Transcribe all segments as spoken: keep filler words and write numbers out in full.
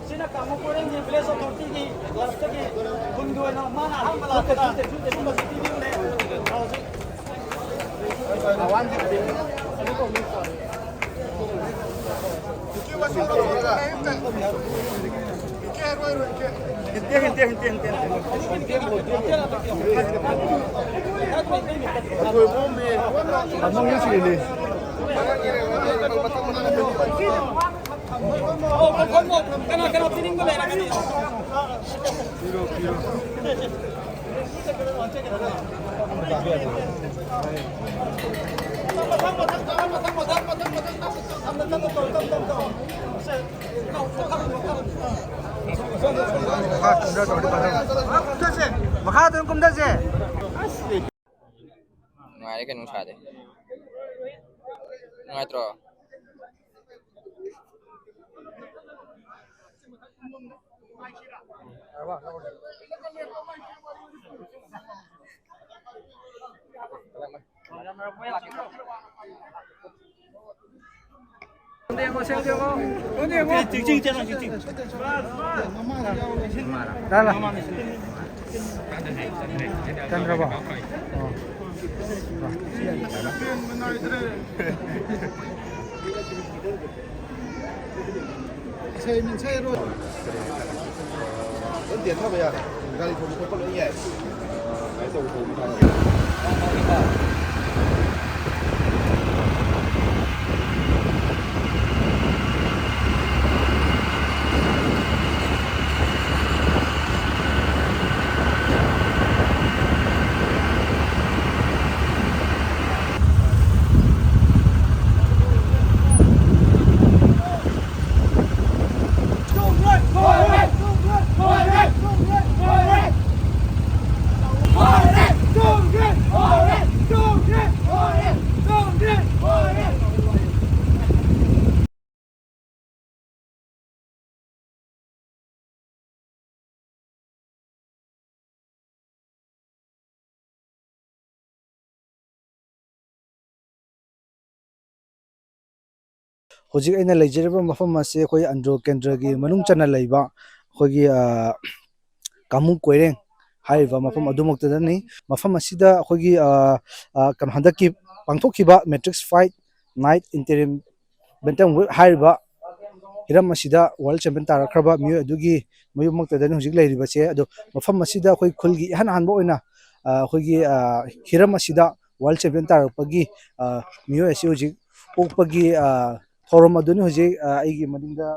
ꯁꯤꯅ ꯀꯥꯡꯕꯨ ꯀꯣꯏꯔꯦꯡꯒꯤ ꯚꯤꯂꯦꯖ ꯑꯣꯊꯣꯔꯤꯇꯤꯒꯤ ꯀ꯭ꯂꯕꯇꯒꯤ ꯈꯨꯟꯒꯤ ꯑꯣꯏꯅ ꯃꯥꯅ ꯑꯍꯥꯟꯕ ꯂꯥꯛꯄꯗ ꯁꯤꯒꯨꯝꯕꯁꯤ ꯄꯤꯕꯤꯕꯅꯦ꯫ ꯍꯧꯖꯤꯛ ꯀꯅꯥ ꯀꯅꯥ ꯄꯤꯅꯤꯡꯕ ꯂꯩꯔꯒꯅꯤ? ꯃꯈꯥ ꯑꯗꯨꯝ ꯀꯨꯝꯊꯁꯦ꯫ ꯅꯨꯡꯉꯥꯏꯔꯦ ꯀꯩꯅꯣ ꯅꯨꯡꯁꯥꯗꯤ꯫ ꯅꯨꯡꯉꯥꯏꯇ꯭ꯔꯣ? ꯆꯪꯈ꯭ꯔꯕꯣ? ꯑꯣ꯫ ꯏꯁꯩ ꯃꯤꯟꯁꯩꯔꯣ꯫ ꯂꯣꯏ ꯇꯦꯟꯊꯕ ꯌꯥꯔꯦ꯫ ꯒꯥꯔꯤ ꯊꯧꯕ ꯈꯣꯠꯄ ꯂꯣꯏ ꯌꯥꯏ꯫ ꯀꯃꯥꯏꯅ ꯇꯧꯕ ꯇꯧꯕ ꯇꯥꯔꯦ꯫ ꯍꯧꯖꯤꯛ ꯑꯩꯅ ꯂꯩꯖꯔꯤꯕ ꯃꯐꯝ ꯑꯁꯤ ꯑꯩꯈꯣꯏ ꯑꯟꯗ꯭ꯔꯣ ꯀꯦꯟꯗ꯭ꯔꯒꯤ ꯃꯅꯨꯡ ꯆꯟꯅ ꯂꯩꯕ ꯑꯩꯈꯣꯏꯒꯤ, ꯑ, ꯀꯥꯃꯨ ꯀꯣꯏꯔꯦꯡ ꯍꯥꯏꯔꯤꯕ ꯃꯐꯝ ꯑꯗꯨꯃꯛꯇꯗꯅꯤ꯫ ꯃꯐꯝ ꯑꯁꯤꯗ ꯑꯩꯈꯣꯏꯒꯤ, ꯑ, ꯑ, ꯀꯩꯅꯣ, ꯍꯟꯗꯛꯀꯤ ꯄꯥꯡꯊꯣꯛꯈꯤꯕ Matrix Fight Night Interim Bantamweight ꯍꯥꯏꯔꯤꯕ ꯍꯤꯔꯝ ꯑꯁꯤꯗ world champion ꯇꯥꯔꯛꯈ꯭ꯔꯕ ꯃꯤꯑꯣꯏ ꯑꯗꯨꯒꯤ ꯃꯌꯨꯝꯃꯛꯇꯗꯅꯤ ꯍꯧꯖꯤꯛ ꯂꯩꯔꯤꯕꯁꯦ꯫ ꯑꯗꯣ ꯃꯐꯝ ꯑꯁꯤꯗ ꯑꯩꯈꯣꯏ ꯈꯨꯜꯒꯤ ꯏꯍꯥꯟ ꯍꯥꯟꯕ ꯑꯣꯏꯅ, ꯑ, ꯑꯩꯈꯣꯏꯒꯤ, ꯑ, ꯍꯤꯔꯝ ꯑꯁꯤꯗ world champion ꯇꯥꯔꯛꯄꯒꯤ, ꯑ, ꯃꯤꯑꯣꯏ ꯑꯁꯤ ꯍꯧꯖꯤꯛ ꯑꯣꯛꯄꯒꯤ, ꯑ, ꯊꯧꯔꯝ ꯑꯗꯨꯅꯤ ꯍꯧꯖꯤꯛ, ꯑ, ꯑꯩꯒꯤ ꯃꯅꯤꯡꯗ,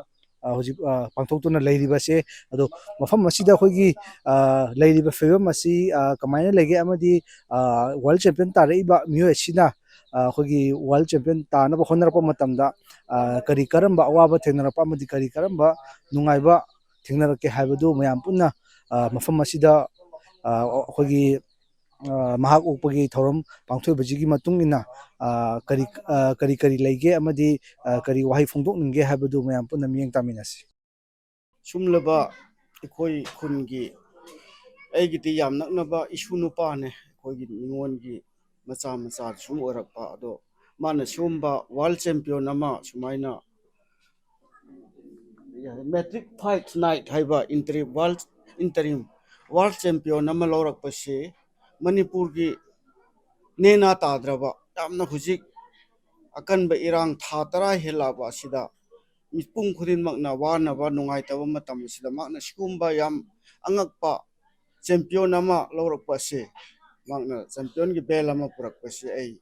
ꯑ, ꯍꯧꯖꯤꯛ, ꯑ, ꯄꯥꯡꯊꯣꯛꯇꯨꯅ ꯂꯩꯔꯤꯕꯁꯦ꯫ ꯑꯗꯣ ꯃꯐꯝ ꯑꯁꯤꯗ ꯑꯩꯈꯣꯏꯒꯤ, ꯑ, ꯂꯩꯔꯤꯕ ꯐꯤꯕꯝ ꯑꯁꯤ, ꯑ, ꯀꯃꯥꯏꯅ ꯂꯩꯒꯦ ꯑꯃꯗꯤ, ꯑ, world champion ꯇꯥꯔꯛꯏꯕ ꯃꯤꯑꯣꯏ ꯑꯁꯤꯅ, ꯑ, ꯑꯩꯈꯣꯏꯒꯤ world champion ꯇꯥꯅꯕ ꯍꯣꯠꯅꯔꯛꯄ ꯃꯇꯝꯗ, ꯑ, ꯀꯔꯤ ꯀꯔꯝꯕ ꯑꯋꯥꯕ ꯊꯦꯡꯅꯔꯛꯄ ꯑꯃꯗꯤ ꯀꯔꯤ ꯀꯔꯝꯕ ꯅꯨꯡꯉꯥꯏꯕ ꯊꯦꯡꯅꯔꯛꯀꯦ ꯍꯥꯏꯕꯗꯨ ꯃꯌꯥꯝ ꯄꯨꯟꯅ, ꯑ, ꯃꯐꯝ ꯑꯁꯤꯗ, ꯑ, ꯑꯩꯈꯣꯏꯒꯤ ꯃꯍꯥꯛ ꯑꯣꯛꯄꯒꯤ ꯊꯧꯔꯝ ꯄꯥꯡꯊꯣꯛꯏꯕꯁꯤꯒꯤ ꯃꯇꯨꯡ ꯏꯟꯅ ꯀꯔꯤ ꯀꯔꯤ ꯀꯔꯤ ꯂꯩꯒꯦ ꯑꯃꯗꯤ ꯀꯔꯤ ꯋꯥꯍꯩ ꯐꯣꯡꯗꯣꯛꯅꯤꯡꯒꯦ ꯍꯥꯏꯕꯗꯨ ꯃꯌꯥꯝ ꯄꯨꯟꯅ ꯃꯤꯠꯌꯦꯡ ꯇꯥꯃꯤꯟꯅꯁꯤ꯫ ꯁꯨꯝꯂꯕ ꯑꯩꯈꯣꯏ ꯈꯨꯟꯒꯤ, ꯑꯩꯒꯤꯗꯤ ꯌꯥꯝ ꯅꯛꯅꯕ ꯏꯁꯨ ꯅꯨꯄꯥꯅꯦ꯫ ꯑꯩꯈꯣꯏꯒꯤ ꯅꯤꯉꯣꯜꯒꯤ ꯃꯆꯥ ꯃꯆꯥ ꯁꯨꯝ ꯑꯣꯏꯔꯛꯄ꯫ ꯑꯗꯣ ꯃꯥꯅ ꯁꯤꯒꯨꯝꯕ ꯋꯥꯔꯜ ꯆꯦꯝꯄꯤꯌꯟ ꯑꯃ ꯁꯨꯃꯥꯏꯅ ꯃꯦꯇ꯭ꯔꯤꯛ ꯐꯥꯏꯠ ꯅꯥꯏꯠ ꯍꯥꯏꯕ ꯏꯟꯇꯔꯤ-, ꯋꯥꯔꯜ, ꯏꯟꯇꯔꯤꯝ ꯋꯥꯔꯜ ꯆꯦꯝꯄꯤꯌꯟ ꯑꯃ ꯂꯧꯔꯛꯄꯁꯤ ꯃꯅꯤꯄꯨꯔꯒꯤ ꯅꯦꯅꯥ ꯇꯥꯗ꯭ꯔꯕ, ꯌꯥꯝꯅ ꯍꯧꯖꯤꯛ ꯑꯀꯟꯕ ꯏꯔꯥꯡ ꯊꯥ ꯇꯔꯥ ꯍꯦꯜꯂꯛꯑꯕ ꯑꯁꯤꯗ ꯃꯤꯄꯨꯝ ꯈꯨꯗꯤꯡꯃꯛꯅ ꯋꯥꯅꯕ, ꯅꯨꯡꯉꯥꯏꯇꯕ ꯃꯇꯝ ꯑꯁꯤꯗ ꯃꯍꯥꯛꯅ ꯁꯤꯒꯨꯝꯕ ꯌꯥꯝ ꯑꯉꯛꯄ ꯆꯦꯝꯄꯤꯌꯟ ꯑꯃ ꯂꯧꯔꯛꯄ ꯑꯁꯤ, ꯃꯍꯥꯛꯅ ꯆꯦꯝꯄꯤꯌꯟꯒꯤ ꯕꯦꯜ ꯑꯃ ꯄꯨꯔꯛꯄꯁꯤ ꯑꯩ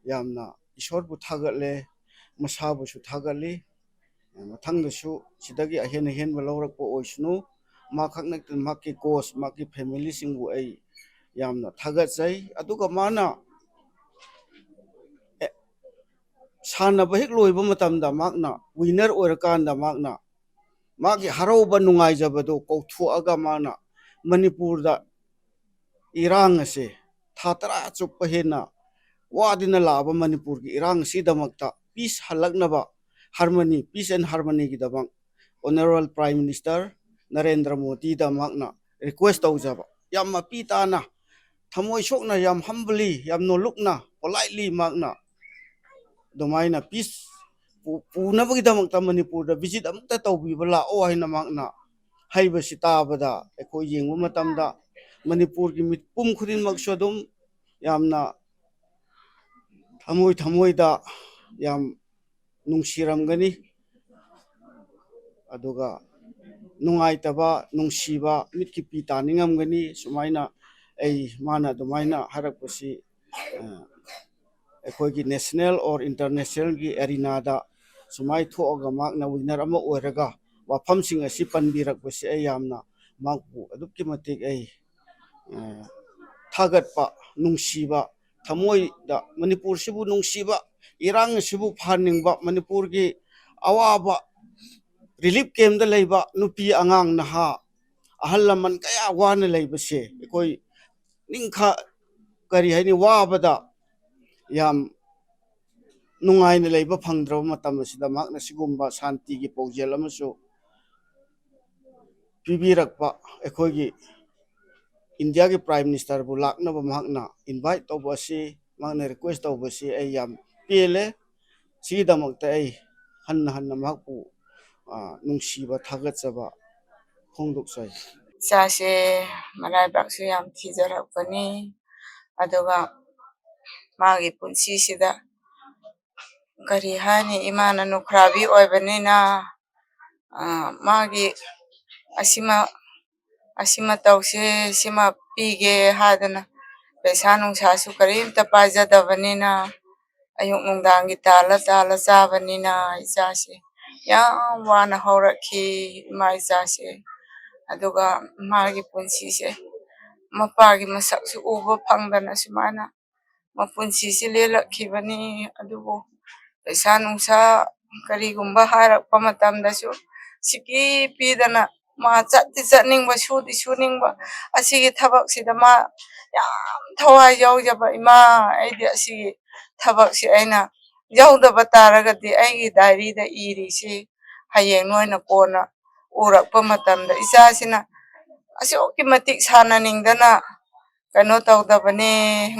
ꯌꯥꯝꯅ ꯏꯁꯣꯔꯕꯨ ꯊꯥꯒꯠꯂꯦ, ꯃꯁꯥꯕꯨꯁꯨ ꯊꯥꯒꯠꯂꯤ꯫ ꯃꯊꯪꯗꯁꯨ ꯁꯤꯗꯒꯤ ꯑꯍꯦꯟ ꯑꯍꯦꯟꯕ ꯂꯧꯔꯛꯄ ꯑꯣꯏꯁꯅꯨ꯫ ꯃꯍꯥꯛ ꯈꯛ ꯅꯠꯇꯅ ꯃꯍꯥꯛꯀꯤ ꯀꯣꯆ, ꯃꯍꯥꯛꯀꯤ ꯐꯦꯃꯤꯂꯤꯁꯤꯡꯕꯨ ꯑꯩ ꯌꯥꯝꯅ ꯊꯥꯒꯠꯆꯩ꯫ ꯑꯗꯨꯒ ꯃꯥꯅ, ꯑꯦ, ꯁꯥꯟꯅꯕ ꯍꯦꯛ ꯂꯣꯏꯕ ꯃꯇꯝꯗ ꯃꯍꯥꯛꯅ ꯋꯤꯟꯅꯔ ꯑꯣꯏꯔꯀꯥꯟꯗ ꯃꯍꯥꯛꯅ ꯃꯥꯒꯤ ꯍꯔꯥꯎꯕ ꯅꯨꯡꯉꯥꯏꯖꯕꯗꯨ ꯀꯧꯊꯣꯛꯑꯒ ꯃꯥꯅ ꯃꯅꯤꯄꯨꯔꯗ ꯏꯔꯥꯡ ꯑꯁꯦ ꯊꯥ ꯇꯔꯥ ꯆꯨꯞꯄ ꯍꯦꯟꯅ ꯋꯥꯗꯨꯅ ꯂꯥꯛꯑꯕ ꯃꯅꯤꯄꯨꯔꯒꯤ ꯏꯔꯥꯡ ꯑꯁꯤꯗꯃꯛꯇ ꯄꯤꯁ ꯍꯜꯂꯛꯅꯕ, ꯍꯥꯔꯃꯅꯤ, ꯄꯤꯁ ꯑꯦꯟ ꯍꯥꯔꯃꯅꯤꯒꯤꯗꯃꯛ ꯑꯣꯅꯔꯦꯕꯜ ꯄ꯭ꯔꯥꯏꯝ ꯃꯤꯅꯤꯁꯇꯔ ꯅꯔꯦꯟꯗ꯭ꯔ ꯃꯣꯗꯤꯗ ꯃꯍꯥꯛꯅ ꯔꯤꯀ꯭ꯋꯦꯁ ꯇꯧꯖꯕ, ꯌꯥꯝ ꯃꯄꯤ ꯇꯥꯅ, ꯊꯃꯣꯏ ꯁꯣꯛꯅ, ꯌꯥꯝ ꯍꯝꯕꯂꯤ, ꯌꯥꯝ ꯅꯣꯂꯨꯛꯅ, ꯄꯣꯂꯥꯏꯠꯂꯤ ꯃꯍꯥꯛꯅ ꯑꯗꯨꯃꯥꯏꯅ ꯄꯤꯁ ꯄꯨ-, ꯄꯨꯅꯕꯒꯤꯗꯃꯛꯇ ꯃꯅꯤꯄꯨꯔꯗ ꯚꯤꯖꯤꯠ ꯑꯃꯨꯛꯇ ꯇꯧꯕꯤꯕ ꯂꯥꯛꯑꯣ ꯍꯥꯏꯅ ꯃꯍꯥꯛꯅ ꯍꯥꯏꯕꯁꯤ ꯇꯥꯕꯗ ꯑꯩꯈꯣꯏ ꯌꯦꯡꯕ ꯃꯇꯝꯗ ꯃꯅꯤꯄꯨꯔꯒꯤ ꯃꯤꯄꯨꯝ ꯈꯨꯗꯤꯡꯃꯛꯁꯨ ꯑꯗꯨꯝ ꯌꯥꯝꯅ ꯊꯃꯣꯏ ꯊꯃꯣꯏꯗ ꯌꯥꯝ ꯅꯨꯡꯁꯤꯔꯝꯒꯅꯤ꯫ ꯑꯗꯨꯒ ꯅꯨꯡꯉꯥꯏꯇꯕ, ꯅꯨꯡꯁꯤꯕ, ꯃꯤꯠꯀꯤ ꯄꯤ ꯇꯥꯅꯤꯡꯉꯝꯒꯅꯤ꯫ ꯁꯨꯃꯥꯏꯅ ꯑꯩ, ꯃꯥꯅ ꯑꯗꯨꯃꯥꯏꯅ ꯍꯥꯏꯔꯛꯄꯁꯤ, ꯑ, ꯑꯩꯈꯣꯏꯒꯤ ꯅꯦꯁꯅꯦꯜ ꯑꯣꯔ ꯏꯟꯇꯔꯅꯦꯁꯅꯦꯜꯒꯤ ꯑꯦꯔꯤꯅꯥꯗ ꯁꯨꯃꯥꯏ ꯊꯣꯛꯑꯒ ꯃꯍꯥꯛꯅ ꯋꯤꯟꯅꯔ ꯑꯃ ꯑꯣꯏꯔꯒ ꯋꯥꯐꯝꯁꯤꯡ ꯑꯁꯤ ꯄꯟꯕꯤꯔꯛꯄꯁꯤ ꯑꯩ ꯌꯥꯝꯅ ꯃꯍꯥꯛꯄꯨ ꯑꯗꯨꯛꯀꯤ ꯃꯇꯤꯛ ꯑꯩ, ꯑ, ꯊꯥꯒꯠꯄ, ꯅꯨꯡꯁꯤꯕ, ꯊꯃꯣꯏꯗ ꯃꯅꯤꯄꯨꯔꯁꯤꯕꯨ ꯅꯨꯡꯁꯤꯕ, ꯏꯔꯥꯡ ꯑꯁꯤꯕꯨ ꯐꯍꯟꯅꯤꯡꯕ, ꯃꯅꯤꯄꯨꯔꯒꯤ ꯑꯋꯥꯕ, ꯔꯤꯂꯤꯐ ꯀꯦꯝꯗ ꯂꯩꯕ ꯅꯨꯄꯤ, ꯑꯉꯥꯡ, ꯅꯍꯥ, ꯑꯍꯜ ꯂꯃꯟ ꯀꯌꯥ ꯋꯥꯅ ꯂꯩꯕꯁꯦ ꯑꯩꯈꯣꯏ ꯅꯤꯡꯈꯥ-, ꯀꯔꯤ ꯍꯥꯏꯅꯤ, ꯋꯥꯕꯗ ꯌꯥꯝ ꯅꯨꯡꯉꯥꯏꯅ ꯂꯩꯕ ꯐꯪꯗ꯭ꯔꯕ ꯃꯇꯝ ꯑꯁꯤꯗ ꯃꯍꯥꯛꯅ ꯁꯤꯒꯨꯝꯕ ꯁꯥꯟꯇꯤꯒꯤ ꯄꯥꯎꯖꯦꯜ ꯑꯃꯁꯨ ꯄꯤꯕꯤꯔꯛꯄ, ꯑꯩꯈꯣꯏꯒꯤ ꯏꯟꯗꯤꯌꯥꯒꯤ ꯄ꯭ꯔꯥꯏꯝ ꯃꯤꯅꯤꯁꯇꯔꯕꯨ ꯂꯥꯛꯅꯕ ꯃꯍꯥꯛꯅ ꯏꯟꯚꯥꯏꯠ ꯇꯧꯕ ꯑꯁꯤ, ꯃꯍꯥꯛꯅ ꯔꯤꯀ꯭ꯋꯦꯁ ꯇꯧꯕ ꯑꯁꯤ ꯑꯩ ꯌꯥꯝ ꯄꯦꯜꯂꯦ꯫ ꯁꯤꯒꯤꯗꯃꯛꯇ ꯑꯩ ꯍꯟꯅ ꯍꯟꯅ ꯃꯍꯥꯛꯄꯨ, ꯑ, ꯅꯨꯡꯁꯤꯕ, ꯊꯥꯒꯠꯆꯕ ꯐꯣꯡꯗꯣꯛꯆꯔꯤ꯫ ꯏꯆꯥꯁꯦ ꯃꯔꯥꯏꯕꯥꯛꯁꯨ ꯌꯥꯝ ꯊꯤꯖꯔꯛꯄꯅꯤ, ꯑꯗꯨꯒ ꯃꯥꯒꯤ ꯄꯨꯟꯁꯤꯁꯤꯗ ꯀꯔꯤ ꯍꯥꯏꯅꯤ, ꯏꯃꯥꯅ ꯅꯨꯈ꯭ꯔꯥꯕꯤ ꯑꯣꯏꯕꯅꯤꯅ, ꯑ, ꯃꯥꯒꯤ ꯑꯁꯤꯃ, ꯑꯁꯤꯃ ꯇꯧꯁꯦ, ꯁꯤꯃ ꯄꯤꯒꯦ ꯍꯥꯏꯗꯅ ꯄꯩꯁꯥ ꯅꯨꯡꯁꯥꯁꯨ ꯀꯔꯤꯝꯇ ꯄꯥꯏꯖꯗꯕꯅꯤꯅ, ꯑꯌꯨꯛ ꯅꯨꯡꯗꯥꯡꯒꯤ ꯇꯥꯜꯂ ꯇꯥꯜꯂ ꯆꯥꯕꯅꯤꯅ ꯏꯆꯥꯁꯦ ꯌꯥꯝ ꯋꯥꯅ ꯍꯧꯔꯛꯈꯤ, ꯏꯃꯥ ꯏꯆꯥꯁꯦ꯫ ꯑꯗꯨꯒ ꯃꯥꯒꯤ ꯄꯨꯟꯁꯤꯁꯦ ꯃꯄꯥꯒꯤ ꯃꯁꯛꯁꯨ ꯎꯕ ꯐꯪꯗꯅ ꯁꯨꯃꯥꯏꯅ ꯃꯄꯨꯟꯁꯤꯁꯤ ꯂꯦꯜꯂꯛꯈꯤꯕꯅꯤ꯫ ꯑꯗꯨꯕꯨ ꯄꯩꯁꯥ ꯅꯨꯡꯁꯥ ꯀꯔꯤꯒꯨꯝꯕ ꯍꯥꯏꯔꯛꯄ ꯃꯇꯝꯗꯁꯨ ꯁꯤꯀꯤ ꯄꯤꯗꯅ ꯃꯥ ꯆꯠꯇꯤ ꯆꯠꯅꯤꯡꯕ, ꯁꯨꯗꯤ ꯁꯨꯅꯤꯡꯕ, ꯑꯁꯤꯒꯤ ꯊꯕꯛꯁꯤꯗ ꯃꯥ ꯌꯥꯝ ꯊꯋꯥꯏ ꯌꯥꯎꯖꯕ, "ꯏꯃꯥ, ꯑꯩꯗꯤ ꯑꯁꯤꯒꯤ ꯊꯕꯛꯁꯤ ꯑꯩꯅ ꯌꯥꯎꯗꯕ ꯇꯥꯔꯒꯗꯤ ꯑꯩꯒꯤ ꯗꯥꯏꯔꯤꯗ ꯏꯔꯤꯁꯤ ꯍꯌꯦꯡ ꯅꯣꯏꯅ ꯀꯣꯟꯅ ꯎꯔꯛꯄ ꯃꯇꯝꯗ ꯏꯆꯥꯁꯤꯅ ꯑꯁꯨꯛꯀꯤ ꯃꯇꯤꯛ ꯁꯥꯟꯅꯅꯤꯡꯗꯅ ꯀꯩꯅꯣ ꯇꯧꯗꯕꯅꯤ,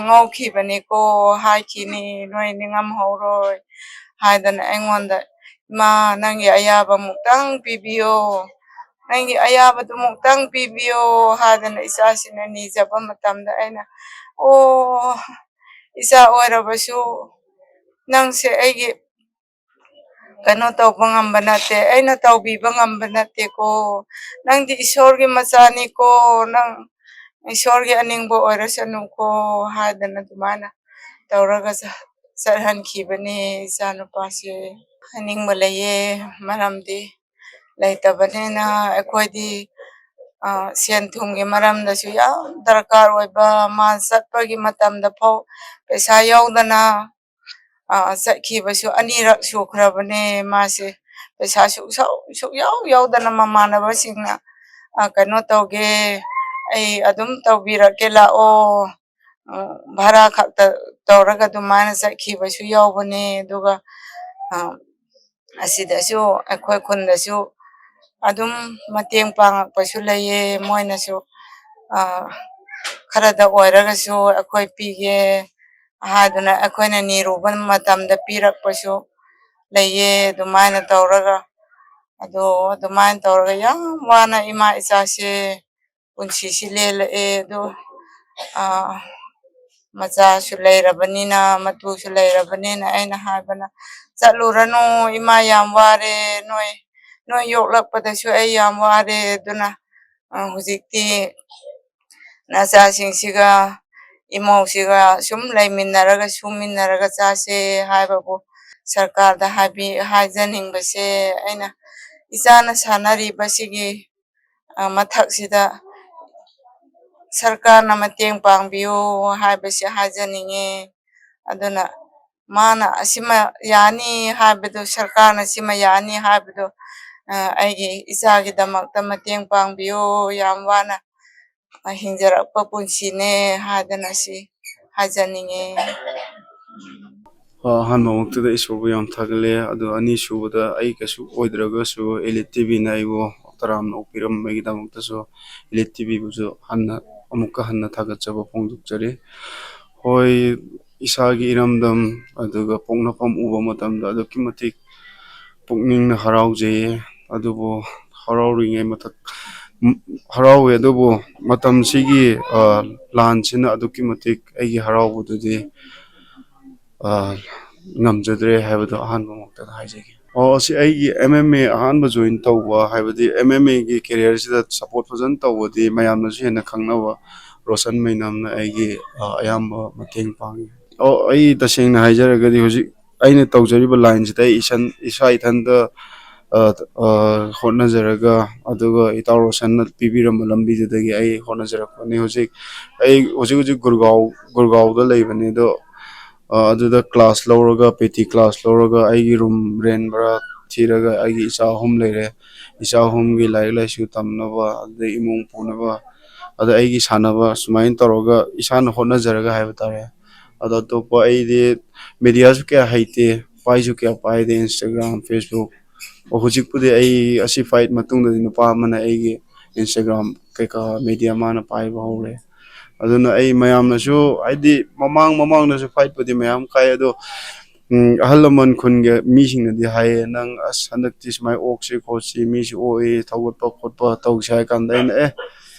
ꯉꯧꯈꯤꯕꯅꯤꯀꯣ, ꯍꯥꯏꯈꯤꯅꯤ, ꯅꯣꯏ ꯅꯤꯡꯉꯝꯍꯧꯔꯣꯏ" ꯍꯥꯏꯗꯅ ꯑꯩꯉꯣꯟꯗ, "ꯏꯃꯥ, ꯅꯪꯒꯤ ꯑꯌꯥꯕ ꯑꯃꯨꯛꯇꯪ ꯄꯤꯕꯤꯌꯣ, ꯅꯪꯒꯤ ꯑꯌꯥꯕꯗꯨꯃꯨꯛꯇꯪ ꯄꯤꯕꯤꯌꯣ" ꯍꯥꯏꯗꯅ ꯏꯆꯥꯁꯤꯅ ꯅꯤꯖꯕ ꯃꯇꯝꯗ ꯑꯩꯅ, "ꯑꯣ, ꯏꯆꯥ ꯑꯣꯏꯔꯕꯁꯨ ꯅꯪꯁꯦ ꯑꯩꯒꯤ ꯀꯩꯅꯣ ꯇꯧꯕ ꯉꯝꯕ ꯅꯠꯇꯦ, ꯑꯩꯅ ꯇꯧꯕꯤꯕ ꯉꯝꯕ ꯅꯠꯇꯦꯀꯣ, ꯅꯪꯗꯤ ꯏꯁꯣꯔꯒꯤ ꯃꯆꯥꯅꯤꯀꯣ, ꯅꯪ ꯏꯁꯣꯔꯒꯤ ꯑꯅꯤꯡꯕ ꯑꯣꯏꯔꯁꯅꯨꯀꯣ" ꯍꯥꯏꯗꯅ ꯑꯗꯨꯃꯥꯏꯅ ꯇꯧꯔꯒ ꯆ-, ꯆꯠꯍꯟꯈꯤꯕꯅꯦ ꯏꯆꯥꯅꯨꯄꯥꯁꯦ꯫ ꯍꯥꯏꯅꯤꯡꯕ ꯂꯩꯌꯦ, ꯃꯔꯝꯗꯤ ꯂꯩꯇꯕꯅꯤꯅ ꯑꯩꯈꯣꯏꯗꯤ, ꯑ, ꯁꯦꯟ ꯊꯨꯝꯒꯤ ꯃꯔꯝꯗꯁꯨ ꯌꯥꯝ ꯗꯔꯀꯥꯔ ꯑꯣꯏꯕ, ꯃꯥ ꯆꯠꯄꯒꯤ ꯃꯇꯝꯗ ꯐꯥꯎ ꯄꯩꯁꯥ ꯌꯥꯎꯗꯅ, ꯑ, ꯆꯠꯈꯤꯕꯁꯨ ꯑꯅꯤꯔꯛ ꯁꯨꯈ꯭ꯔꯕꯅꯦ ꯃꯥꯁꯦ꯫ ꯄꯩꯁꯥ ꯁꯨꯛꯁꯧ-, ꯁꯨꯛꯌꯥꯎ ꯌꯥꯎꯗꯅ ꯃꯃꯥꯟꯅꯕꯁꯤꯡꯅ, ꯑ, "ꯀꯩꯅꯣ ꯇꯧꯒꯦ, ꯑꯩ ꯑꯗꯨꯝ ꯇꯧꯕꯤꯔꯛꯀꯦ, ꯂꯥꯛꯑꯣ, ꯎꯝ, ꯚꯔꯥ ꯈꯛꯇ ꯇꯧꯔꯒ ꯑꯗꯨꯃꯥꯏꯅ ꯆꯠꯈꯤꯕꯁꯨ ꯌꯥꯎꯕꯅꯦ꯫ ꯑꯗꯨꯒ, ꯑ, ꯑꯁꯤꯗꯁꯨ, ꯑꯩꯈꯣꯏ ꯈꯨꯟꯗꯁꯨ ꯑꯗꯨꯝ ꯃꯇꯦꯡ ꯄꯥꯡꯉꯛꯄꯁꯨ ꯂꯩꯌꯦ꯫ ꯃꯣꯏꯅꯁꯨ, ꯑ, ꯈꯔꯗ ꯑꯣꯏꯔꯒꯁꯨ ꯑꯩꯈꯣꯏ ꯄꯤꯒꯦ ꯍꯥꯏꯗꯨꯅ ꯑꯩꯈꯣꯏꯅ ꯅꯤꯔꯨꯕ ꯃꯇꯝꯗ ꯄꯤꯔꯛꯄꯁꯨ ꯂꯩꯌꯦ꯫ ꯑꯗꯨꯃꯥꯏꯅ ꯇꯧꯔꯒ, ꯑꯗꯣ ꯑꯗꯨꯃꯥꯏꯅ ꯇꯧꯔꯒ ꯌꯥꯝ ꯋꯥꯅ ꯏꯃꯥ ꯏꯆꯥꯁꯦ ꯄꯨꯟꯁꯤꯁꯤ ꯂꯦꯜꯂꯛꯑꯦ꯫ ꯑꯗꯣ, ꯑ, ꯃꯆꯥꯁꯨ ꯂꯩꯔꯕꯅꯤꯅ, ꯃꯇꯨꯁꯨ ꯂꯩꯔꯕꯅꯤꯅ ꯑꯩꯅ ꯍꯥꯏꯕꯅ, "ꯆꯠꯂꯨꯔꯅꯨ, ꯏꯃꯥ ꯌꯥꯝ ꯋꯥꯔꯦ, ꯅꯣꯏ, ꯅꯣꯏ ꯌꯣꯛꯂꯛꯄꯗꯁꯨ ꯑꯩ ꯌꯥꯝ ꯋꯥꯔꯦ꯫ ꯑꯗꯨꯅ, ꯑ, ꯍꯧꯖꯤꯛꯇꯤ ꯅꯆꯥꯁꯤꯡꯁꯤꯒ ꯏꯃꯧꯁꯤꯒ ꯁꯨꯝ ꯂꯩꯃꯤꯟꯅꯔꯒ, ꯁꯨꯃꯤꯟꯅꯔꯒ ꯆꯥꯁꯦ" ꯍꯥꯏꯕꯕꯨ ꯁꯔꯀꯥꯔꯗ ꯍꯥꯏꯕꯤ-, ꯍꯥꯏꯖꯅꯤꯡꯕꯁꯦ, ꯑꯩꯅ ꯏꯆꯥꯅ ꯁꯥꯟꯅꯔꯤꯕꯁꯤꯒꯤ, ꯑ, ꯃꯊꯛꯁꯤꯗ ꯁꯔꯀꯥꯔꯅ ꯃꯇꯦꯡ ꯄꯥꯡꯕꯤꯌꯨ ꯍꯥꯏꯕꯁꯤ ꯍꯥꯏꯖꯅꯤꯡꯉꯤ꯫ ꯑꯗꯨꯅ ꯃꯥꯅ ꯑꯁꯤꯃ ꯌꯥꯅꯤ ꯍꯥꯏꯕꯗꯨ, ꯁꯔꯀꯥꯔꯅ ꯁꯤꯃ ꯌꯥꯅꯤ ꯍꯥꯏꯕꯗꯨ, ꯑ, ꯑꯩꯒꯤ ꯏꯆꯥꯒꯤꯗꯃꯛꯇ ꯃꯇꯦꯡ ꯄꯥꯡꯕꯤꯌꯨ꯫ ꯌꯥꯝ ꯋꯥꯅ ꯍꯤꯡꯖꯔꯛꯄ ꯄꯨꯟꯁꯤꯅꯦ ꯍꯥꯏꯗꯅ ꯁꯤ ꯍꯥꯏꯖꯅꯤꯡꯉꯤ꯫ ꯑ, ꯑꯍꯥꯟꯕꯃꯛꯇꯗ ꯏꯁꯣꯔꯕꯨ ꯌꯥꯝ ꯊꯥꯒꯠꯂꯦ꯫ ꯑꯗꯣ ꯑꯅꯤꯁꯨꯕꯗ, ꯑꯩ ꯀꯩꯁꯨ ꯑꯣꯏꯗ꯭ꯔꯒꯁꯨ Elite ꯇꯤꯚꯤꯅ ꯑꯩꯕꯨ ꯇꯔꯥꯝꯅ ꯑꯣꯛꯄꯤꯔꯝꯕꯒꯤꯗꯃꯛꯇꯁꯨ Elite ꯇꯤꯚꯤꯕꯨꯁꯨ ꯍꯟꯅ, ꯑꯃꯨꯛꯀ ꯍꯟꯅ ꯊꯥꯒꯠꯆꯕ ꯐꯣꯡꯗꯣꯛꯆꯔꯤ꯫ ꯍꯣꯏ, ꯏꯁꯥꯒꯤ ꯏꯔꯝꯗꯝ ꯑꯗꯨꯒ ꯄꯣꯛꯅꯐꯝ ꯎꯕ ꯃꯇꯝꯗ ꯑꯗꯨꯛꯀꯤ ꯃꯇꯤꯛ ꯄꯨꯛꯅꯤꯡꯅ ꯍꯔꯥꯎꯖꯩꯌꯦ꯫ ꯑꯗꯨꯕꯨ ꯍꯔꯥꯎꯔꯤꯉꯩ ꯃꯊꯛ, ꯍꯔꯥꯎꯋꯦ, ꯑꯗꯨꯕꯨ ꯃꯇꯝꯁꯤꯒꯤ, ꯑ, ꯂꯥꯟꯁꯤꯅ ꯑꯗꯨꯛꯀꯤ ꯃꯇꯤꯛ ꯑꯩꯒꯤ ꯍꯔꯥꯎꯕꯗꯨꯗꯤ, ꯑ, ꯉꯝꯖꯗ꯭ꯔꯦ ꯍꯥꯏꯕꯗꯣ ꯑꯍꯥꯟꯕꯃꯛꯇꯗ ꯍꯥꯏꯖꯒꯦ꯫ ꯑꯣ, ꯑꯁꯤ ꯑꯩꯒꯤ M M A ꯑꯍꯥꯟꯕ join ꯇꯧꯕ, ꯍꯥꯏꯕꯗꯤ M M Aꯒꯤ careerꯁꯤꯗ support ꯐꯖꯅ ꯇꯧꯕꯗꯤ ꯃꯌꯥꯝꯅꯁꯨ ꯍꯦꯟꯅ ꯈꯪꯅꯕ ꯔꯣꯁꯟ ꯃꯩꯅꯝꯅ ꯑꯩꯒꯤ, ꯑ, ꯑꯌꯥꯝꯕ ꯃꯇꯦꯡ ꯄꯥꯡꯉꯤ꯫ ꯑꯣ, ꯑꯩ ꯇꯁꯦꯡꯅ ꯍꯥꯏꯖꯔꯒꯗꯤ ꯍꯧꯖꯤꯛ ꯑꯩꯅ ꯇꯧꯖꯔꯤꯕ lineꯁꯤꯗ ꯑꯩ ꯏꯁꯟ-, ꯏꯁꯥ ꯏꯊꯟꯇ, ꯑ, ꯑ, ꯍꯣꯠꯅꯖꯔꯒ, ꯑꯗꯨꯒ ꯏꯇꯥꯎ ꯔꯣꯁꯟꯅ ꯄꯤꯕꯤꯔꯝꯕ ꯂꯝꯕꯤꯗꯨꯗꯒꯤ ꯑꯩ ꯍꯣꯠꯅꯖꯔꯛꯄꯅꯤ꯫ ꯍꯧꯖꯤꯛ ꯑꯩ ꯍꯧꯖꯤꯛ, ꯍꯧꯖꯤꯛ ꯒꯨꯔꯒꯥꯎ, ꯒꯨꯔꯒꯥꯎꯗ ꯂꯩꯕꯅꯤ꯫ ꯑꯗꯣ, ꯑ, ꯑꯗꯨꯗ class ꯂꯧꯔꯒ, PT class ꯂꯧꯔꯒ ꯑꯩꯒꯤ room rent ꯚꯔꯥ ꯊꯤꯔꯒ ꯑꯩꯒꯤ ꯏꯆꯥ ꯑꯍꯨꯝ ꯂꯩꯔꯦ꯫ ꯏꯆꯥ ꯑꯍꯨꯝꯒꯤ ꯂꯥꯏꯔꯤꯛ ꯂꯥꯏꯁꯨ ꯇꯝꯅꯕ, ꯑꯗꯩ ꯏꯃꯨꯡ ꯄꯨꯅꯕ, ꯑꯗ ꯑꯩꯒꯤ ꯁꯥꯟꯅꯕ ꯁꯨꯃꯥꯏꯅ ꯇꯧꯔꯒ ꯏꯁꯥꯅ ꯍꯣꯠꯅꯖꯔꯒ ꯍꯥꯏꯕ ꯇꯥꯔꯦ꯫ ꯑꯗꯣ ꯑꯇꯣꯞꯄ ꯑꯩꯗꯤ ꯃꯦꯗꯤꯌꯥꯁꯨ ꯀꯌꯥ ꯍꯩꯇꯦ, ꯄꯥꯏꯁꯨ ꯀꯌꯥ ꯄꯥꯏꯗꯦ, Instagram, Facebook꯫ ꯑꯣ, ꯍꯧꯖꯤꯛꯄꯨꯗꯤ ꯑꯩ ꯑꯁꯤ ꯐꯥꯏꯠ ꯃꯇꯨꯡꯗꯗꯤ ꯅꯨꯄꯥ ꯑꯃꯅ ꯑꯩꯒꯤ Instagram ꯀꯩꯀꯥ ꯃꯦꯗꯤꯌꯥ ꯃꯥꯅ ꯄꯥꯏꯕ ꯍꯧꯔꯦ꯫ ꯑꯗꯨꯅ ꯑꯩ ꯃꯌꯥꯝꯅꯁꯨ, ꯍꯥꯏꯗꯤ, ꯃꯃꯥꯡ ꯃꯃꯥꯡꯗꯁꯨ ꯐꯥꯏꯠꯄꯨꯗꯤ ꯃꯌꯥꯝ ꯀꯥꯏ, ꯑꯗꯣ, ꯎꯝ, ꯑꯍꯜ ꯂꯃꯟ ꯈꯨꯟꯒꯤ ꯃꯤꯁꯤꯡꯅꯗꯤ ꯍꯥꯏꯌꯦ, "ꯅꯪ, ꯑꯁ, ꯍꯟꯗꯛꯇꯤ ꯁꯨꯃꯥꯏꯅ ꯑꯣꯛꯁꯤ ꯈꯣꯠꯁꯤ, ꯃꯤꯁꯤ ꯑꯣꯛꯏ, ꯊꯧꯒꯠꯄ ꯈꯣꯠꯄ ꯇꯧꯁꯤ" ꯍꯥꯏ ꯀꯥꯟꯗ ꯑꯩꯅ, "ꯑꯦ,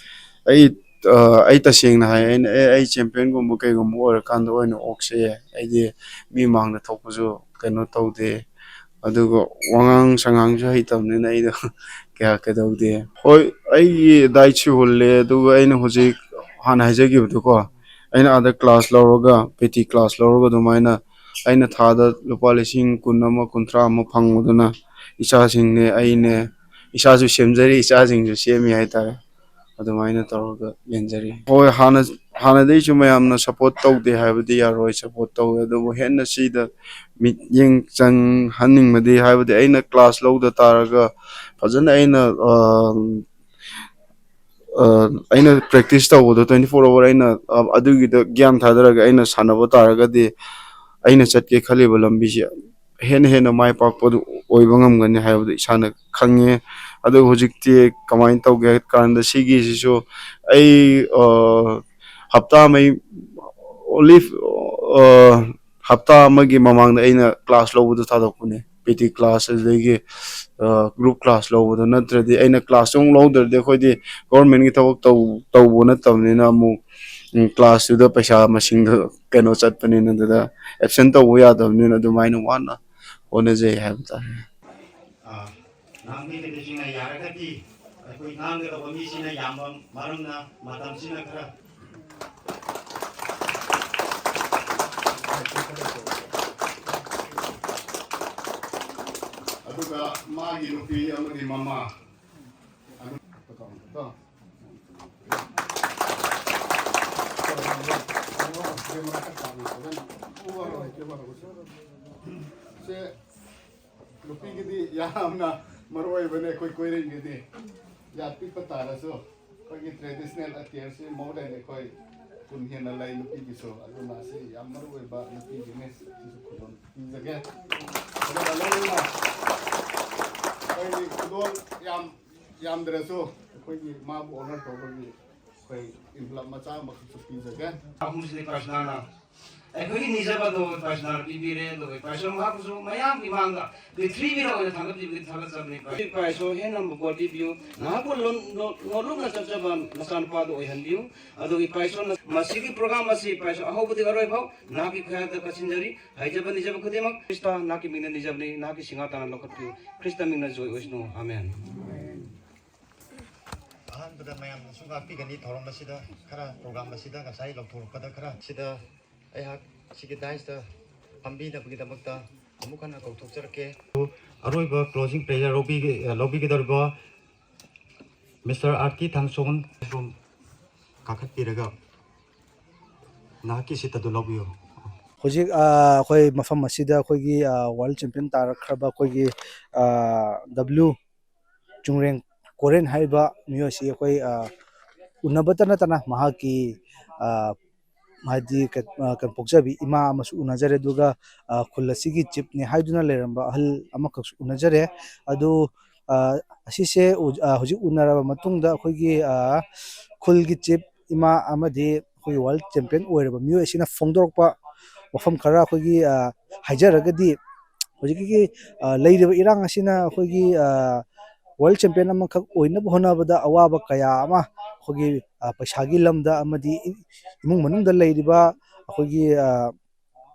ꯑꯩ, ꯑ, ꯑꯩ ꯇꯁꯦꯡꯅ ꯍꯥꯏ, ꯑꯩꯅ, 'ꯑꯦ, ꯑꯩ ꯆꯦꯝꯄꯤꯌꯟꯒꯨꯝꯕ ꯀꯩꯒꯨꯝꯕ ꯑꯣꯏꯔꯀꯥꯟꯗ ꯑꯣꯏꯅ ꯑꯣꯛꯁꯦ, ꯑꯩꯗꯤ ꯃꯤ ꯃꯥꯡꯗ ꯊꯣꯛꯄꯁꯨ ꯀꯩꯅꯣ ꯇꯧꯗꯦ, ꯑꯗꯨꯒ ꯋꯥꯉꯥꯡ ꯁꯉꯥꯡꯁꯨ ꯍꯩꯇꯕꯅꯤꯅ ꯑꯩꯗꯣ ꯀꯌꯥ ꯀꯩꯗꯧꯗꯦ꯫ ꯍꯣꯏ, ꯑꯩꯒꯤ ꯗꯥꯏꯠꯁꯨ ꯍꯨꯜꯂꯦ, ꯑꯗꯨꯒ ꯑꯩꯅ ꯍꯧꯖꯤꯛ ꯍꯥꯟꯅ ꯍꯥꯏꯖꯈꯤꯕꯗꯣꯀꯣ, ꯑꯩꯅ ꯑꯥꯗ ꯀ꯭ꯂꯥꯁ ꯂꯧꯔꯒ, ꯄꯤ ꯇꯤ ꯀ꯭ꯂꯥꯁ ꯂꯧꯔꯒ ꯑꯗꯨꯃꯥꯏꯅ ꯑꯩꯅ ꯊꯥꯗ ꯂꯨꯄꯥ ꯂꯤꯁꯤꯡ ꯀꯨꯟ ꯑꯃ, ꯀꯨꯟꯊ꯭ꯔꯥ ꯑꯃ ꯐꯪꯕꯗꯨꯅ ꯏꯆꯥꯁꯤꯡꯅꯦ, ꯑꯩꯅꯦ, ꯏꯆꯥꯁꯨ ꯁꯦꯝꯖꯔꯤ, ꯏꯆꯥꯁꯤꯡꯁꯨ ꯁꯦꯝꯃꯤ ꯍꯥꯏꯇꯥꯔꯦ꯫ ꯑꯗꯨꯃꯥꯏꯅ ꯇꯧꯔꯒ ꯂꯦꯟꯖꯔꯤ꯫ ꯍꯣꯏ, ꯍꯥꯟꯅ, ꯍꯥꯟꯅꯗꯩꯁꯨ ꯃꯌꯥꯝꯅ ꯁꯞꯄꯣꯔꯠ ꯇꯧꯗꯦ ꯍꯥꯏꯕꯗꯤ ꯌꯥꯔꯣꯏ, ꯁꯞꯄꯣꯔꯠ ꯇꯧꯋꯦ, ꯑꯗꯨꯕꯨ ꯍꯦꯟꯅ ꯁꯤꯗ ꯃꯤꯠꯌꯦꯡ ꯆꯪꯍꯟꯅꯤꯡꯕꯗꯤ, ꯍꯥꯏꯕꯗꯤ ꯑꯩꯅ ꯀ꯭ꯂꯥꯁ ꯂꯧꯗ ꯇꯥꯔꯒ ꯐꯖꯅ ꯑꯩꯅ, ꯑ, ꯑ, ꯑꯩꯅ ꯄ꯭ꯔꯦꯛꯇꯤꯁ ꯇꯧꯕꯗꯣ twenty four hour ꯑꯩꯅ, ꯑ, ꯑꯗꯨꯒꯤꯗ ꯒ꯭ꯌꯥꯟ ꯊꯥꯗꯔꯒ ꯑꯩꯅ ꯁꯥꯟꯅꯕ ꯇꯥꯔꯒꯗꯤ ꯑꯩꯅ ꯆꯠꯀꯦ ꯈꯜꯂꯤꯕ ꯂꯝꯕꯤꯁꯦ ꯍꯦꯟꯅ ꯍꯦꯟꯅ ꯃꯥꯏ ꯄꯥꯛꯄꯗꯨ ꯑꯣꯏꯕ ꯉꯝꯒꯅꯤ ꯍꯥꯏꯕꯗꯨ ꯏꯁꯥꯅ ꯈꯪꯉꯦ꯫ ꯑꯗꯨ ꯍꯧꯖꯤꯛꯇꯤ ꯀꯃꯥꯏꯅ ꯇꯧꯒꯦ ꯍꯥꯏ ꯀꯥꯟꯗ ꯁꯤꯒꯤꯁꯤꯁꯨ ꯑꯩ, ꯑ, ꯍꯞꯇꯥ ꯑꯃꯒꯤ, only, ꯑ, ꯍꯞꯇꯥ ꯑꯃꯒꯤ ꯃꯃꯥꯡꯗ ꯑꯩꯅ ꯀ꯭ꯂꯥꯁ ꯂꯧꯕꯗꯣ ꯊꯥꯗꯣꯛꯄꯅꯦ꯫ ꯄꯤ ꯇꯤ ꯀ꯭ꯂꯥꯁ, ꯑꯗꯨꯗꯒꯤ, ꯑ, ꯒ꯭ꯔꯨꯞ ꯀ꯭ꯂꯥꯁ ꯂꯧꯕꯗꯣ ꯅꯠꯇ꯭ꯔꯗꯤ, ꯑꯩꯅ ꯀ꯭ꯂꯥꯁꯇꯣ ꯑꯃꯨꯛ ꯂꯧꯗ꯭ꯔꯗꯤ ꯑꯩꯈꯣꯏꯗꯤ ꯒꯣꯔꯃꯦꯟꯒꯤ ꯊꯕꯛ ꯇꯧ-, ꯇꯧꯕ ꯅꯠꯇꯕꯅꯤꯅ ꯑꯃꯨꯛ, ꯎꯝ, ꯀ꯭ꯂꯥꯁꯇꯨꯗ ꯄꯩꯁꯥ ꯃꯁꯤꯡꯗꯣ ꯀꯩꯅꯣ ꯆꯠꯄꯅꯤꯅ ꯑꯗꯨꯗ ꯑꯦꯞꯁꯦꯟ ꯇꯧꯕ ꯌꯥꯗꯕꯅꯤꯅ ꯑꯗꯨꯃꯥꯏꯅ ꯋꯥꯅ ꯍꯣꯠꯅꯖꯩ ꯍꯥꯏꯕ ꯇꯥꯔꯦ꯫ ꯑꯥ, ꯉꯥꯡꯕꯤꯔꯤꯕꯁꯤꯡꯅ ꯌꯥꯔꯒꯗꯤ ꯑꯩꯈꯣꯏ ꯉꯥꯡꯒꯗꯧꯕ ꯃꯤꯁꯤꯅ ꯌꯥꯝꯕ ꯃꯔꯝꯅ ꯃꯇꯝꯁꯤꯅ ꯈꯔ ꯑꯗꯨꯒ ꯃꯥꯒꯤ ꯅꯨꯄꯤ ꯑꯃꯗꯤ ꯃꯃꯥ꯫ ꯁꯦ, ꯅꯨꯄꯤꯒꯤꯗꯤ ꯌꯥꯝꯅ ꯃꯔꯨ ꯑꯣꯏꯕꯅꯦ ꯑꯩꯈꯣꯏ ꯀꯣꯏꯔꯦꯡꯒꯤꯗꯤ꯫ ꯌꯥ ꯄꯤꯛꯄ ꯇꯥꯔꯁꯨ꯫ ꯑꯩꯈꯣꯏꯒꯤ traditional attire ꯁꯤ ꯃꯍꯨꯠ ꯑꯩꯅ ꯑꯩꯈꯣꯏ ꯀꯨꯟ ꯍꯦꯟꯅ ꯂꯩ ꯅꯨꯄꯤꯒꯤꯁꯨ, ꯑꯗꯨꯅ ꯁꯤ ꯌꯥꯝ ꯃꯔꯨ ꯑꯣꯏꯕ ꯅꯨꯄꯤꯒꯤꯅꯤ, ꯁꯤꯁꯨ ꯈꯨꯗꯣꯜ ꯄꯤꯖꯒꯦ꯫ ꯑꯗꯨꯒ ꯂꯣꯏꯅꯅ ꯑꯩꯈꯣꯏꯒꯤ ꯈꯨꯗꯣꯜ ꯌꯥꯝ ꯌꯥꯝꯗ꯭ꯔꯁꯨ ꯑꯩꯈꯣꯏꯒꯤ ꯃꯥꯕꯨ honor ꯇꯧꯕꯒꯤ ꯑꯩꯈꯣꯏ envelope ꯃꯆꯥ ꯑꯃꯈꯛꯁꯨ ꯄꯤꯖꯒꯦ꯫ ꯑꯍꯨꯝꯁꯤꯗꯤ ꯄ꯭ꯔꯁꯅꯥꯅ ꯑꯩꯈꯣꯏꯒꯤ ꯅꯤꯖꯕꯗꯣ ꯄ꯭ꯔꯁꯅꯥꯅ ꯄꯤꯕꯤꯔꯦ, ꯑꯗꯨꯒ ꯄ꯭ꯔꯁꯅꯥ ꯃꯍꯥꯛꯄꯨꯁꯨ ꯃꯌꯥꯝꯒꯤ ꯃꯥꯡꯗ ꯄ꯭ꯔꯤꯊꯤꯕꯤꯗ ꯑꯣꯏꯅ ꯊꯥꯒꯠꯄꯤꯕꯒꯤ ꯊꯥꯒꯠꯆꯕꯅꯤ꯫ ꯄ꯭ꯔꯁꯅꯥ ꯍꯦꯟꯅ ꯑꯃꯨꯛ ꯄꯤꯕꯤꯌꯨ꯫ ꯅꯍꯥꯛꯄꯨ ꯂꯣꯟ-, ꯂꯣ-, ꯅꯣꯠꯂꯨꯛꯅ ꯆꯠꯆꯕ ꯅꯆꯥꯅꯨꯄꯥꯗꯨ ꯑꯣꯏꯍꯟꯕꯤꯌꯨ꯫ ꯑꯗꯨꯒ ꯏꯄꯥ ꯏꯁꯣꯔꯅ ꯃꯁꯤꯒꯤ program ꯑꯁꯤ ꯏꯄꯥ ꯏꯁꯣꯔ ꯑꯍꯧꯕꯗꯒꯤ ꯑꯔꯣꯏꯐꯥꯎ ꯅꯍꯥꯛꯀꯤ ꯈꯨꯌꯥꯗ ꯀꯠꯁꯤꯟꯖꯔꯤ꯫ ꯍꯩꯖꯕ ꯅꯤꯖꯕ ꯈꯨꯗꯤꯡꯃꯛ ꯈ꯭ꯔꯤꯁꯇ ꯅꯍꯥꯛꯀꯤ ꯃꯤꯡꯅ ꯅꯤꯖꯕꯅꯤ, ꯅꯍꯥꯛꯀꯤ ꯁꯤꯡꯍꯥ ꯇꯥꯅ ꯂꯧꯈꯠꯄꯤꯌꯨ꯫ ꯈ꯭ꯔꯤꯁꯇ ꯃꯤꯡꯅ ꯖꯣꯏ ꯑꯣꯏꯁꯅꯨ꯫ ꯑꯃꯦꯟ꯫ ꯑꯍꯥꯟꯕꯗ ꯃꯌꯥꯝꯅꯁꯨ ꯉꯥꯛꯄꯤꯒꯅꯤ ꯊꯧꯔꯝ ꯑꯁꯤꯗ ꯈꯔ, program ꯑꯁꯤꯗ ꯉꯁꯥꯏ ꯂꯧꯊꯣꯔꯛꯄꯗ ꯈꯔ ꯁꯤꯗ ꯑꯩꯍꯥꯛ ꯁꯤꯒꯤ dais ꯇ ꯐꯝꯕꯤꯅꯕꯒꯤꯗꯃꯛꯇ ꯑꯃꯨꯛ ꯍꯟꯅ ꯀꯧꯊꯣꯛꯆꯔꯛꯀꯦ꯫ ꯑꯔꯣꯏꯕ closing prayer ꯂꯧꯕꯤꯒꯦ-, ꯂꯧꯕꯤꯒꯗꯧꯔꯤꯕ Mister R T ꯊꯥꯡꯁꯣꯟ ꯁꯣꯝ ꯀꯥꯈꯠꯄꯤꯔꯒ ꯅꯍꯥꯛꯀꯤ seat ꯑꯗꯨ ꯂꯧꯕꯤꯌꯨ꯫ ꯍꯧꯖꯤꯛ, ꯑ, ꯑꯩꯈꯣꯏ ꯃꯐꯝ ꯑꯁꯤꯗ ꯑꯩꯈꯣꯏꯒꯤ, ꯑ, world champion ꯇꯥꯔꯛꯈ꯭ꯔꯕ ꯑꯩꯈꯣꯏꯒꯤ, ꯑ, W ꯆꯨꯡꯔꯦꯡ ꯀꯣꯔꯦꯟ ꯍꯥꯏꯔꯤꯕ ꯃꯤꯑꯣꯏ ꯑꯁꯤ ꯑꯩꯈꯣꯏ, ꯑ, ꯎꯅꯕꯇ ꯅꯠꯇꯅ ꯃꯍꯥꯛꯀꯤ, ꯑ, ꯍꯥꯏꯗꯤ ꯀ-, ꯑ, ꯀ-, ꯄꯣꯛꯆꯕꯤ ꯏꯃꯥ ꯑꯃꯁꯨ ꯎꯅꯖꯔꯦ, ꯑꯗꯨꯒ, ꯑ, ꯈꯨꯜ ꯑꯁꯤꯒꯤ chief ꯅꯤ ꯍꯥꯏꯗꯨꯅ ꯂꯩꯔꯝꯕ ꯑꯍꯜ ꯑꯃꯈꯛꯁꯨ ꯎꯅꯖꯔꯦ꯫ ꯑꯗꯨ, ꯑ, ꯑꯁꯤꯁꯦ ꯎ-, ꯑ, ꯍꯧꯖꯤꯛ ꯎꯅꯔꯕ ꯃꯇꯨꯡꯗ ꯑꯩꯈꯣꯏꯒꯤ, ꯑ, ꯈꯨꯜꯒꯤ chief ꯏꯃꯥ ꯑꯃꯗꯤ ꯑꯩꯈꯣꯏꯒꯤ world champion ꯑꯣꯏꯔꯕ ꯃꯤꯑꯣꯏ ꯑꯁꯤꯅ ꯐꯣꯡꯗꯣꯔꯛꯄ ꯋꯥꯐꯝ ꯈꯔ ꯑꯩꯈꯣꯏꯒꯤ, ꯑ, ꯍꯥꯏꯖꯔꯒꯗꯤ, ꯍꯧꯖꯤꯛꯀꯤ, ꯑ, ꯂꯩꯔꯤꯕ ꯏꯔꯥꯡ ꯑꯁꯤꯅ ꯑꯩꯈꯣꯏꯒꯤ, ꯑ, world champion ꯑꯃꯈꯛ ꯑꯣꯏꯅꯕ ꯍꯣꯠꯅꯕꯗ ꯑꯋꯥꯕ ꯀꯌꯥ ꯑꯃ ꯑꯩꯈꯣꯏꯒꯤ, ꯑ, ꯄꯩꯁꯥꯒꯤ ꯂꯝꯗ ꯑꯃꯗꯤ ꯏꯃꯨꯡ ꯃꯅꯨꯡꯗ ꯂꯩꯔꯤꯕ ꯑꯩꯈꯣꯏꯒꯤ, ꯑ,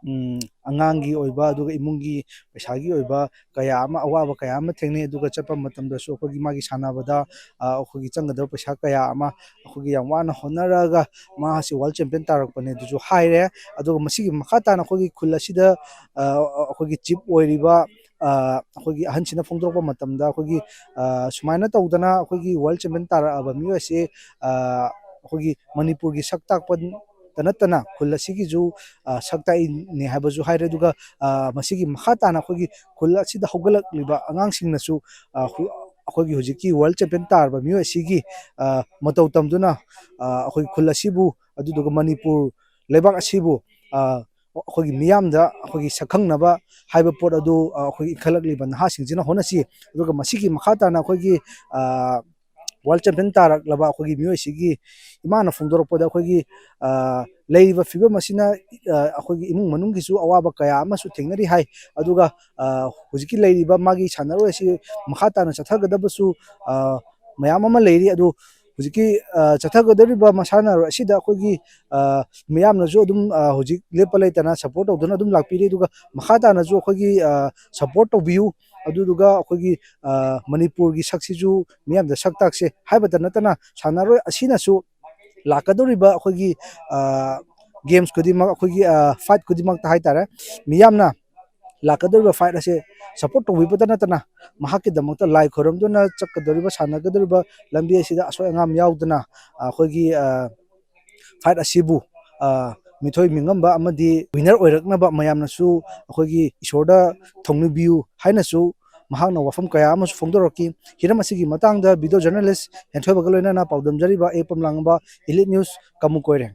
ꯎꯝ, ꯑꯉꯥꯡꯒꯤ ꯑꯣꯏꯕ ꯑꯗꯨꯒ ꯏꯃꯨꯡꯒꯤ ꯄꯩꯁꯥꯒꯤ ꯑꯣꯏꯕ ꯀꯌꯥ ꯑꯃ, ꯑꯋꯥꯕ ꯀꯌꯥ ꯑꯃ ꯊꯦꯡꯅꯩ꯫ ꯑꯗꯨꯒ ꯆꯠꯄ ꯃꯇꯝꯗꯁꯨ ꯑꯩꯈꯣꯏꯒꯤ ꯃꯥꯒꯤ ꯁꯥꯟꯅꯕꯗ, ꯑ, ꯑꯩꯈꯣꯏꯒꯤ ꯆꯪꯒꯗꯕ ꯄꯩꯁꯥ ꯀꯌꯥ ꯑꯃ ꯑꯩꯈꯣꯏꯒꯤ ꯌꯥꯝ ꯋꯥꯅ ꯍꯣꯠꯅꯔꯒ ꯃꯥꯁꯤ world champion ꯇꯥꯔꯛꯄꯅꯦ ꯑꯗꯨꯁꯨ ꯍꯥꯏꯔꯦ꯫ ꯑꯗꯨꯒ ꯃꯁꯤꯒꯤ ꯃꯈꯥ ꯇꯥꯅ ꯑꯩꯈꯣꯏꯒꯤ ꯈꯨꯜ ꯑꯁꯤꯗ, ꯑ, ꯑꯩꯈꯣꯏꯒꯤ chief ꯑꯣꯏꯔꯤꯕ, ꯑ, ꯑꯩꯈꯣꯏꯒꯤ ꯑꯍꯟꯁꯤꯅ ꯐꯣꯡꯗꯣꯔꯛꯄ ꯃꯇꯝꯗ ꯑꯩꯈꯣꯏꯒꯤ, ꯑ, ꯁꯨꯃꯥꯏꯅ ꯇꯧꯗꯅ ꯑꯩꯈꯣꯏꯒꯤ world champion ꯇꯥꯔꯛꯑꯕ ꯃꯤꯑꯣꯏ ꯑꯁꯤ, ꯑ, ꯑꯩꯈꯣꯏꯒꯤ ꯃꯅꯤꯄꯨꯔꯒꯤ ꯁꯛ ꯇꯥꯛꯄ ꯇ ꯅꯠꯇꯅ ꯈꯨꯜ ꯑꯁꯤꯒꯤꯁꯨ, ꯑ, ꯁꯛ ꯇꯥꯛꯏꯅꯦ ꯍꯥꯏꯕꯁꯨ ꯍꯥꯏꯔꯦ꯫ ꯑꯗꯨꯒ, ꯑ, ꯃꯁꯤꯒꯤ ꯃꯈꯥ ꯇꯥꯅ ꯑꯩꯈꯣꯏꯒꯤ ꯈꯨꯜ ꯑꯁꯤꯗ ꯍꯧꯒꯠꯂꯛꯂꯤꯕ ꯑꯉꯥꯡꯁꯤꯡꯅꯁꯨ, ꯑ, ꯈꯨ-, ꯑꯩꯈꯣꯏꯒꯤ ꯍꯧꯖꯤꯛꯀꯤ ꯋꯥꯔꯜ ꯆꯦꯝꯄꯤꯌꯟ ꯇꯥꯔꯕ ꯃꯤꯑꯣꯏ ꯑꯁꯤꯒꯤ ꯃꯇꯧ ꯇꯝꯗꯨꯅ ꯑꯩꯈꯣꯏꯒꯤ ꯈꯨꯜ ꯑꯁꯤꯕꯨ, ꯑꯗꯨꯗꯨꯒ ꯃꯅꯤꯄꯨꯔ ꯂꯩꯕꯥꯛ ꯑꯁꯤꯕꯨ ꯑꯩꯈꯣꯏꯒꯤ ꯃꯤꯌꯥꯝꯗ ꯑꯩꯈꯣꯏꯒꯤ ꯁꯛꯈꯪꯅꯕ ꯍꯥꯏꯕ ꯄꯣꯠ ꯑꯗꯨ ꯑꯩꯈꯣꯏꯒꯤ ꯏꯟꯈꯠꯂꯛꯂꯤꯕ ꯅꯍꯥꯁꯤꯡꯁꯤꯅ ꯍꯣꯠꯅꯁꯤ꯫ ꯑꯗꯨꯒ ꯃꯁꯤꯒꯤ ꯃꯈꯥ ꯇꯥꯅ ꯑꯩꯈꯣꯏꯒꯤ ꯋꯥꯔꯜ ꯆꯦꯝꯄꯤꯌꯟ ꯇꯥꯔꯛꯂꯕ ꯑꯩꯈꯣꯏꯒꯤ ꯃꯤꯑꯣꯏꯁꯤꯒꯤ ꯏꯃꯥꯅ ꯐꯣꯡꯗꯣꯔꯛꯄꯗ ꯑꯩꯈꯣꯏꯒꯤ ꯂꯩꯔꯤꯕ ꯐꯤꯕꯝ ꯑꯁꯤꯅ ꯑꯩꯈꯣꯏꯒꯤ ꯏꯃꯨꯡ ꯃꯅꯨꯡꯒꯤꯁꯨ ꯑꯋꯥꯕ ꯀꯌꯥ ꯑꯃꯁꯨ ꯊꯦꯡꯅꯔꯤ ꯍꯥꯏ꯫ ꯑꯗꯨꯒ ꯍꯧꯖꯤꯛꯀꯤ ꯂꯩꯔꯤꯕ ꯃꯥꯒꯤ ꯁꯥꯟꯅꯔꯣꯏ ꯑꯁꯤ ꯃꯈꯥ ꯇꯥꯅ ꯆꯠꯊꯒꯗꯕꯁꯨ ꯃꯌꯥꯝ ꯑꯃ ꯂꯩꯔꯤ꯫ ꯑꯗꯨ ꯍꯧꯖꯤꯛꯀꯤ ꯆꯠꯊꯒꯗꯧꯔꯤꯕ ꯃꯁꯥꯟꯅꯔꯣꯏ ꯑꯁꯤꯗ ꯑꯩꯈꯣꯏꯒꯤ ꯃꯤꯌꯥꯝꯅꯁꯨ ꯑꯗꯨꯝ ꯍꯧꯖꯤꯛ ꯂꯦꯞꯄ ꯂꯩꯇꯅ ꯁꯞꯄꯣꯔꯠ ꯇꯧꯗꯨꯅ ꯑꯗꯨꯝ ꯂꯥꯛꯄꯤꯔꯤ꯫ ꯑꯗꯨꯒ ꯃꯈꯥ ꯇꯥꯅꯁꯨ ꯑꯩꯈꯣꯏꯒꯤ ꯁꯞꯄꯣꯔꯠ ꯇꯧꯕꯤꯌꯨ꯫ ꯑꯗꯨꯗꯨꯒ ꯑꯩꯈꯣꯏꯒꯤ ꯃꯅꯤꯄꯨꯔꯒꯤ ꯁꯛꯁꯤꯁꯨ ꯃꯤꯌꯥꯝꯗ ꯁꯛ ꯇꯥꯛꯁꯦ ꯍꯥꯏꯕꯇ ꯅꯠꯇꯅ ꯁꯥꯟꯅꯔꯣꯏ ꯑꯁꯤꯅꯁꯨ ꯂꯥꯛꯀꯗꯧꯔꯤꯕ ꯑꯩꯈꯣꯏꯒꯤ ꯒꯦꯝꯁ ꯈꯨꯗꯤꯡꯃꯛ, ꯑꯩꯈꯣꯏꯒꯤ ꯐꯥꯏꯠ ꯈꯨꯗꯤꯡꯃꯛꯇ ꯍꯥꯏꯇꯥꯔꯦ, ꯃꯤꯌꯥꯝꯅ ꯂꯥꯛꯀꯗꯧꯔꯤꯕ ꯐꯥꯏꯠ ꯑꯁꯦ ꯁꯞꯄꯣꯔꯠ ꯇꯧꯕꯤꯕꯇ ꯅꯠꯇꯅ ꯃꯍꯥꯛꯀꯤꯗꯃꯛꯇ ꯂꯥꯏ ꯈꯣꯏꯔꯝꯗꯨꯅ ꯆꯠꯀꯗꯧꯔꯤꯕ, ꯁꯥꯟꯅꯒꯗꯧꯔꯤꯕ ꯂꯝꯕꯤ ꯑꯁꯤꯗ ꯑꯁꯣꯏ ꯑꯉꯥꯝ ꯌꯥꯎꯗꯅ ꯑꯩꯈꯣꯏꯒꯤ ꯐꯥꯏꯠ ꯑꯁꯤꯕꯨ ꯃꯤꯊꯣꯏ ꯃꯤꯉꯝꯕ ꯑꯃꯗꯤ ꯋꯤꯟꯅꯔ ꯑꯣꯏꯔꯛꯅꯕ ꯃꯌꯥꯝꯅꯁꯨ ꯑꯩꯈꯣꯏꯒꯤ ꯏꯁꯣꯔꯗ ꯊꯧꯅꯤꯕꯤꯌꯨ ꯍꯥꯏꯅꯁꯨ ꯃꯍꯥꯛꯅ ꯋꯥꯐꯝ ꯀꯌꯥ ꯑꯃꯁꯨ ꯐꯣꯡꯗꯣꯔꯛꯈꯤ꯫ ꯍꯤꯔꯝ ꯑꯁꯤꯒꯤ ꯃꯇꯥꯡꯗ ꯚꯤꯗꯤꯑꯣ ꯖꯔꯅꯦꯂꯤꯁ ꯍꯦꯟꯊꯣꯏꯕꯒ ꯂꯣꯏꯅꯅ ꯄꯥꯎꯗꯝꯖꯔꯤꯕ ꯑꯦ ꯄꯝꯂꯥꯡꯕ, ꯏꯂꯤꯠ ꯅ꯭ꯌꯨꯁ, ꯀꯃꯨ ꯀꯣꯏꯔꯦꯡ꯫